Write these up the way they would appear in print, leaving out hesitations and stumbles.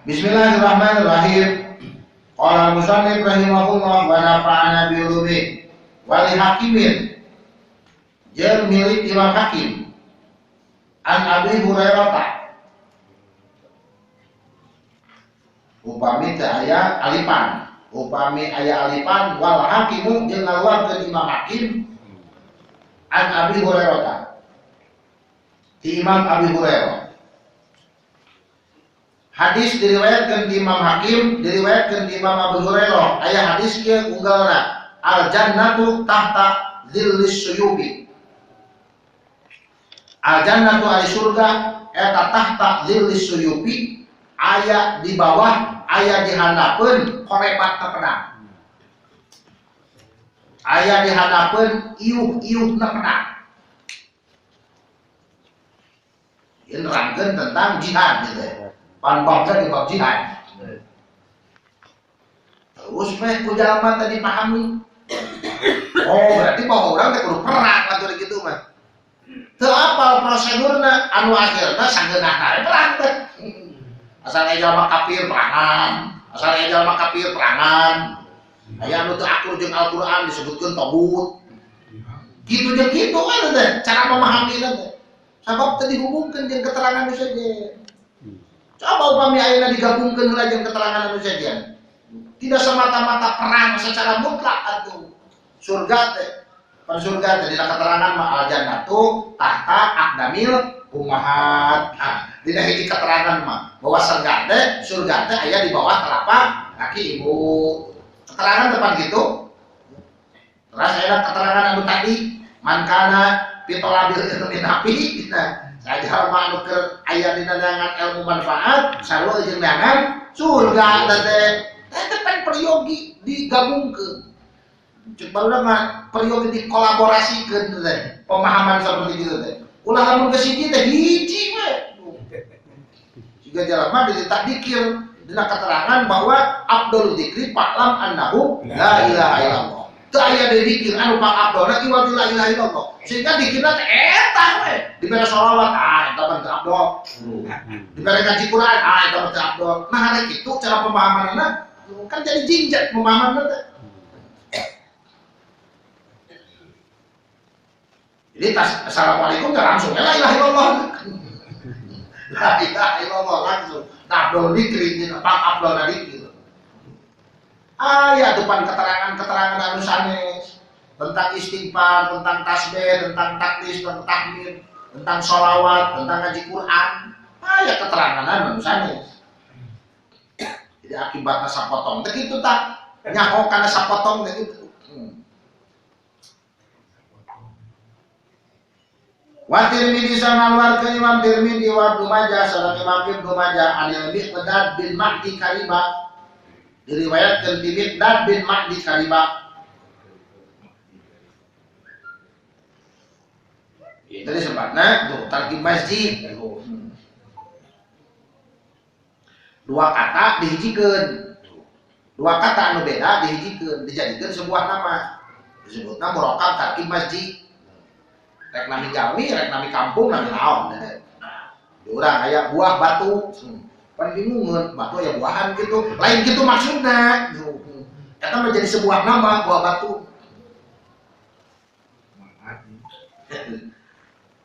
Bismillahirrahmanirrahim. Qala al-musannif rahimahullah wa nafa'ana bi ulumihi wa li hakimin jeung milik Imam Hakim an Abi Hurairah upami teu aya alipan, upami aya alipan wal hakimu jeung ngaluarkeun Imam Hakim an Abi Hurairah ti Imam Abi Hurairah. Hadis diriwayatkeun di Imam Hakim, diriwayatkeun di Imam Abu Hurairah. Aya hadis kieu unggalna, al jannatu tahta dzillis suyubi. Al jannatu ari surga eta tahta dzillis suyubi, aya di bawah, aya di handapeun korebat ka pedang. Aya di handapeun iuh-iuhna pedang. Ieu nerangkeun tentang jihad gitu ya. Pan babna di bab jihad. Terus meh ku jalma tadi pahami. Oh, berarti bahwa urang teh kudu perang atuh kitu mah. Teu apal prosedurna anu akhirna sageunahna we perang teh. Asal aya jalma kafir perangan, asal aya jalma kafir perangan. Aya anu teu akur jeung Al-Qur'an disebutkeun togut. Kitu jeung kitu kan teh cara memahami teh. Sabab teu dihubungkeun jeung keterangan nu sejen. Coba upami ayeuna digabungkeun heula jeung keterangan anu sejen. Tidak semata-mata perang secara mutlak atuh. Surga teh, pan surga teh dina keterangan mah al jannatu tahta aqdamil ummahat. Nah, dina hiji keterangan mah bahwa surga teh aya di bawah telapak kaki ibu. Keterangan depan gitu. Terus aya keterangan anu tadi, man kana fi talabil ilmi nafi. Nah, saja anu keur aya dina neangan ilmu manfaat sarua jeung neangan surga teh teh pan peryogi digabungkeun. Cek barudak mah peryogi dikolaborasikeun teh pemahaman seperti itu teh. Ulah lamun geus hiji teh hiji we. Siga jalma dititah dikir dina keterangan bahwa abdul dzikri fa'lam annahu la ilaha illallah. Teu aya deui dikir anu pang abdolna iwal la ilaha illallah. Sehingga dikirna teh eta we. Dibere sholawat, ah eta mah teu abdol. Dibere ngaji Quran, ah eta mah teu abdol. Nah hari kitu cara pemahamanna kan jadi jinjak pemahamanna teh. Jadi tas assalamualaikum teh langsung la ilaha illallah. La ilaha illallah langsung. Nah abdol dikir jeung pang abdolna dikir. Aya depan keterangan-keterangan anu sanes tentang istighfar, tentang tasbih, tentang takdis, tentang tahmid, tentang sholawat, tentang ngaji Quran. Aya keterangan anu sanes. Jadi akibatna sapotong teh kitu tah. Nyaho kana sapotong teh kitu. Wa Tirmidzi sangaluarkeun Imam Tirmidzi wa Ibnu Majah sareng Imam Ibnu Majah anil Miqdad bin Ma'di Kariba. Diriwayatkeun ti Miqdad bin Ma'di Kariba. Itu disebutna tuh tarkib masjid. Dua kata dihijikeun. Dua kata anu beda dihijikeun, dijadikeun sebuah nama. Disebutna murakkab tarkib masjid. Rek nami jalmi, rek nami kampung, nami naon. Di urang aya buah batu. Pan bingungeun, batu aya buahan gitu. Lain gitu maksudna. Eta mah jadi sebuah nama buah batu.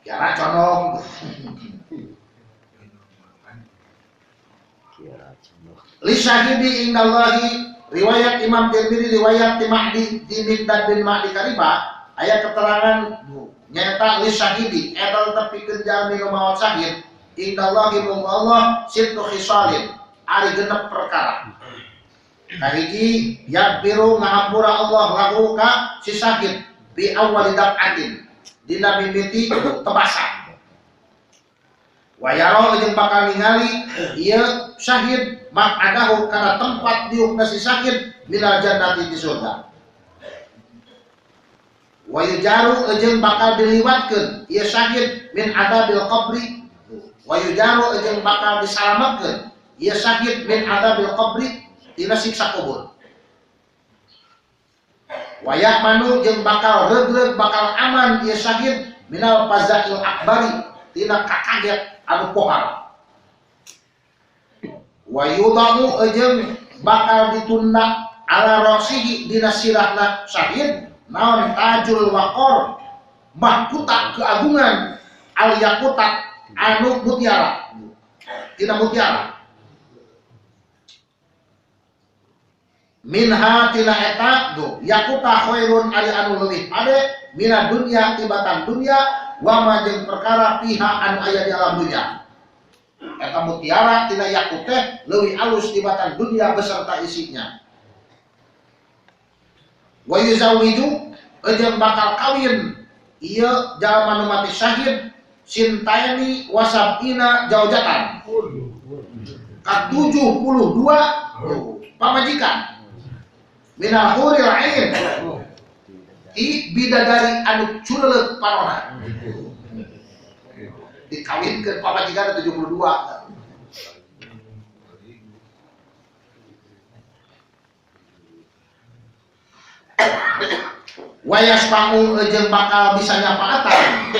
Kiara condong. Li syahidi indallahi riwayat Imam Tirmidzi riwayat ti Mahdi di Miqdad bin Ma'di Kariba aya keterangan nyata li syahidi eta tetep pikeun jalmi nu maot syahid indallahi mung Allah sittu khisalin ari genep perkara. Kahiji yaghfiru ngahampura Allah lahu ka si syahid bi awwali daf'atin dina mimiti tebasan. Wa yaro jeung bakal ningali ieu syahid maq'adahu kana tempat diukna si syahid minal jannati di surga. Wa yujaru jeung bakal diliwatkeun ieu syahid min adabil qabri. Wa yujaru jeung bakal disalametkeun ieu syahid min adabil qabri tina siksa kubur. Wa ya'manu jeung bakal regreg bakal aman ieu syahid minal fazail akbari tina kakaget anu pohara. Wa yudamu jeung bakal ditunda ala rosihi dina sirahna syahid naon tajul waqor mahkota keagungan al yakuta anu mutiara tina mutiara minha tina eta du yakuta khairun ari anu leuwih ade mina dunya tibatan dunya wa ma jeung perkara piha anu aya di alam dunya eta mutiara tina yakut teh leuwih alus tibatan dunya beserta isinya. Wa yuzawiju jeung bakal kawin ieu jalma nu mati syahid sintaini wasabina jaujatan ka 72 pamajikan minal huril ain i bidadari anu culeut parona dikawinkeun pamajikan 72. Wayasfa'u jeung bakal bisa nyapaatan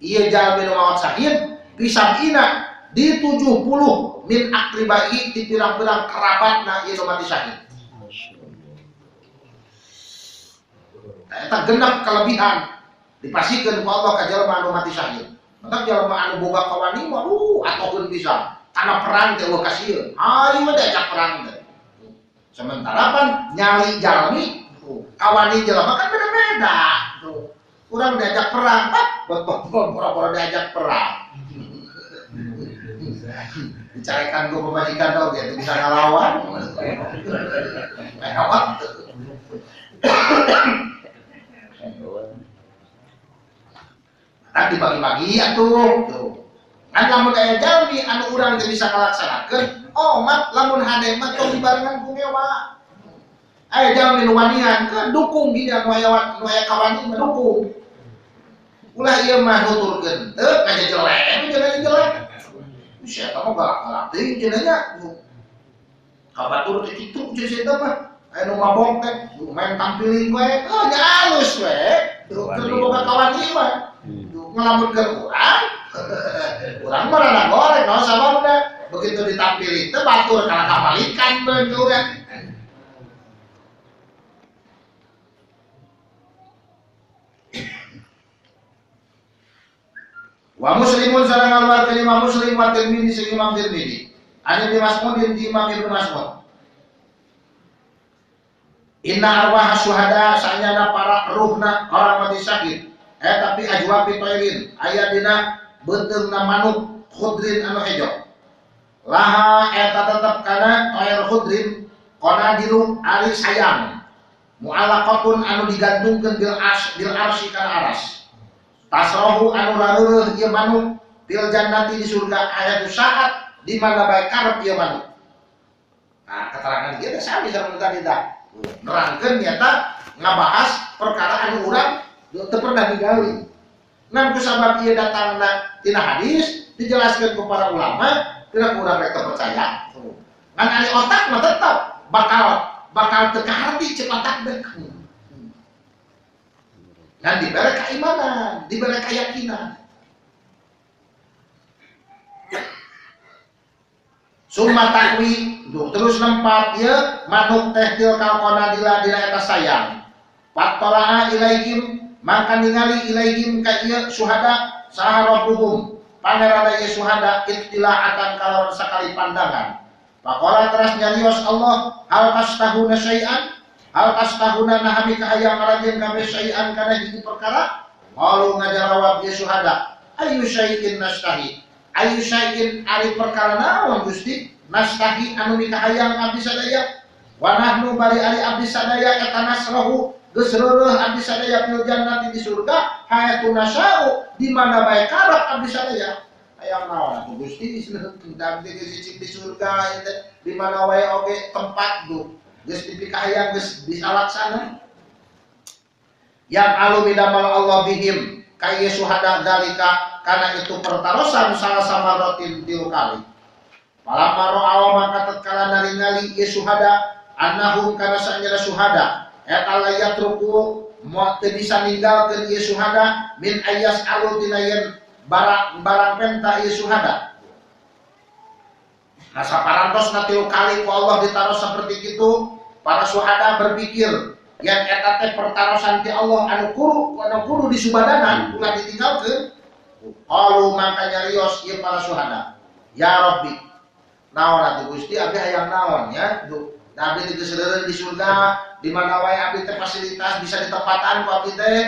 ieu jalmi nu maot syahid bisabina di 70 min akribai di pirang-pirang kerabatna ieu nu mati syahid. Eta genep kelebihan dipasikeun ku Allah ka jalma anu mati syahid. Maka jalma anu boga kawani mah atokeun bisa kana perang teh eueuh kasieun. Hayu we diajak perang teh. Sementara pan nyali jalmi kawani jelema kan beda-beda. Tuh. Urang diajak perang, pura-pura diajak perang. Dicarekan ku pamajikan tau dia bisa ngalawan. Lewat. Nah, dibagi-bagi atuh. Tuh. Kan lamun aya jalmi anu urang teu bisa ngalaksanakeun, oh mat lamun hade mah tong dibarengan ku ngewa. Aya jalmi nu wanian ke dukung gini anu aya kawani mah dukung. Ulah ieu mah nuturkeun teu ngajejelek, jelek. Sia eta mah galak-galak teuing cenah nya. Ka batur teh kitu cenah eta mah. Aya nu mabok teh main tampiling we, oh nya alus we. Teu boga kawani mah. Ngelamunkeun urang. Urang mah rada goreng naon sababna begitu ditampilin teh batur kana kabalikan beun urang. Wa muslimun sareng ngaluarkeun Imam Muslim wa Tirmidzi jeung Imam Tirmidzi. An Ibnu Mas'ud di Imam Ibnu Mas'ud. Inna arwah syuhada sanyana para ruhna orang mati syahid. Tapi ajwafi toirin aya dina beuteungna manuk khudrin anu hejo. Laha eta tetep kana toir khudrin qanadilu ari sayang. Mu'allaqatun anu digantungkeun bil as bil arsy kana aras. Tasrohu anu lareureun ieu manuk fil jannati di surga ayatu saat di mana bae karep ieu manuk. Nah, keterangan ieu teh sami sareng tadi tah. Nerangkeun nyata ngabahas perkara anu urang teu pernah digali. Ngan ku sabab ieu datangna tina hadis dijelaskeun ku para ulama, kira ku urang rek teu percaya. Ngan ari otak mah tetep bakal teu kaharti ceuk otak deh. Dan diberi keimanan, diberi keyakinan. Summa takwi, terus nempat ya manuk teh tilkal qanadila dina eta sayang. Pattolaa ilaihim, maka ningali ilaihim ka ieu syuhada saha rabbuhum. Pangeranna ieu syuhada ittila'atan kalawan sakali pandangan. Faqala teras nyarios Allah, hal tastahuna syai'an? Hal tastahuna nahami kahayang aranjeun kabeh syai'an kana hiji perkara? Qalu ngajarawab ieu syuhada, ayu syai'in nastahi? Ayu syai'in ari perkara naon Gusti? Nastahi anu mikahayang abdi sadaya. Wa nahnu bari ari abdi sadaya eta nasrohu geus reureuh abdi sadaya fil jannati di surga hayatu nasya'u di mana bae karep abdi sadaya. Hayang naon atuh Gusti abdi geus cicing di surga di mana wae oge tempat duh geus dipikahayang geus disalaksana. Yang alu midamal Allah bihim ka ieu syuhada zalika karena itu pertarosan salah sama rotin tilu kali. Falamma ra'aw maka tatkala naringali ieu syuhada annahum kana sanyana syuhada eta la yatruku moal teu bisa ninggalkeun ieu syuhada min ayas alu tina yen barang penta ieu syuhada. Nah saparantosna 3 kali ku Allah ditaros seperti itu, para syuhada berpikir yang eta teh pertarosan ti Allah anu kudu disubadanan ulah ditinggalkeun. Qalu mangka nyarios ieu para syuhada, ya Rabbi, naon atuh Gusti abdi hayang naon nya? Da abdi teh geus leureun di surga, di mana wae abdi teh fasilitas bisa ditempatan ku abdi teh.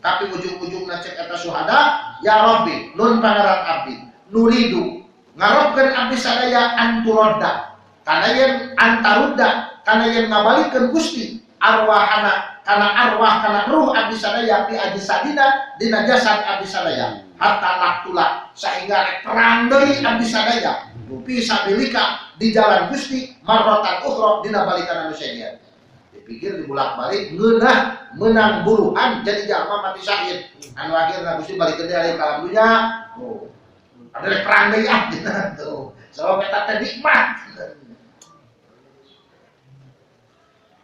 Tapi ujung-ujungna cek eta syuhada, ya Rabbi, nun pangeran abdi, nuridu ngarepkeun abdi sadaya anturodda, kana yen antarudda, kana yen ngabalikeun Gusti arwahana, kana arwah kana ruh abdi sadaya bi ajsadina dina jasad abdi sadaya hatta naktula sehingga rek perang deui abdi sadaya fi sabilika di jalan Gusti marratan ukhra dina balikan anu sejen. Dipikir dibulak-balik ngeunah menang buruhan jadi jalma mati syahid anu akhirna Gusti balikeun deui ka alam dunya. Oh, ada rek perang deui ah dina tuh sabab eta teh nikmat.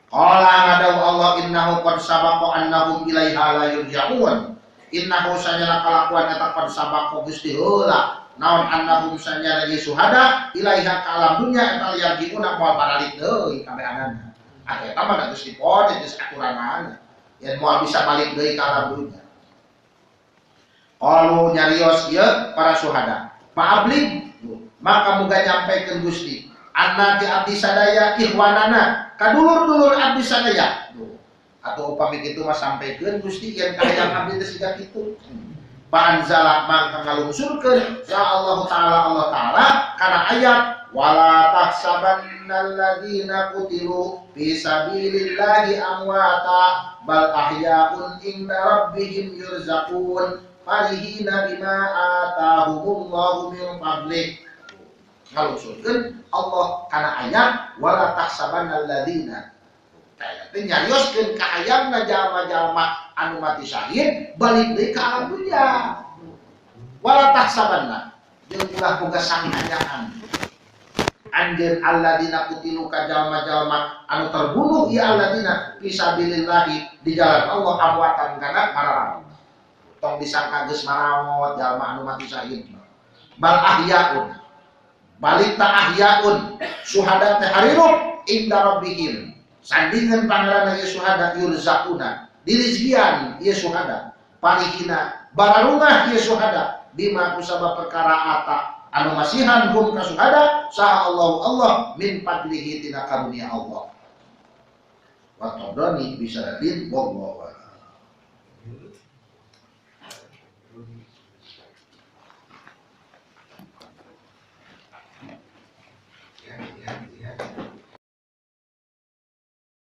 Qala ngadaw Allah innahu qad sabaqa annahum ilaiha la yurja'un. Innahu sanyana kalakuan eta qad sabaqa Gusti heula naon annahum sanyana ye syuhada ilaiha ka alam dunya eta yarji'una moal baralik deui kabehanana. Atuh eta mah geus dipon geus aturanana yen moal bisa balik deui ka alam dunya. Qalu nyarios ieu para syuhada, fa'ablig maka muga nyampikeun Gusti anna ti abdi sadaya ikhwanana kadulur-dulur abdi sadaya. Atau upami kitu mah sampikeun Gusti yen kahayang abdi teh siga kitu. Panzala mangka ngalungsurkeun ya Allah taala Allah taala kana ayat wala tahsabannal ladzina qutilu fi sabilillahi amwata bal ahya'un inda rabbihim yurzaqun farihina bima atahumullahu min fadlih. Ngalungsurkeun Allah kana ayat wala tahsabannal ladzina teh nyarioskeun kahayangna jalma-jalma anu mati syahid balik deui ka alam dunya. Wala tahsabanna jeung ulah boga sangkanyaan anjeun alladzina qutilu ka jalma-jalma anu terbunuh ieu alladzina fi sabilillahi di jalan Allah amwatan kana maraot. Tong disangka geus maraot jalma anu mati syahid. Bal ahyaun balik ta ahyaun syuhada teh harirup inda rabbihim sandingan pangeran ieu syuhada yurzaquna dirizkian ieu syuhada parihina bararungah ieu syuhada bima kusabab perkara ata anu masihan hum ka syuhada saha Allah Allah min fadlihi tina karunia Allah. Wa tadani bisanadin wallahu.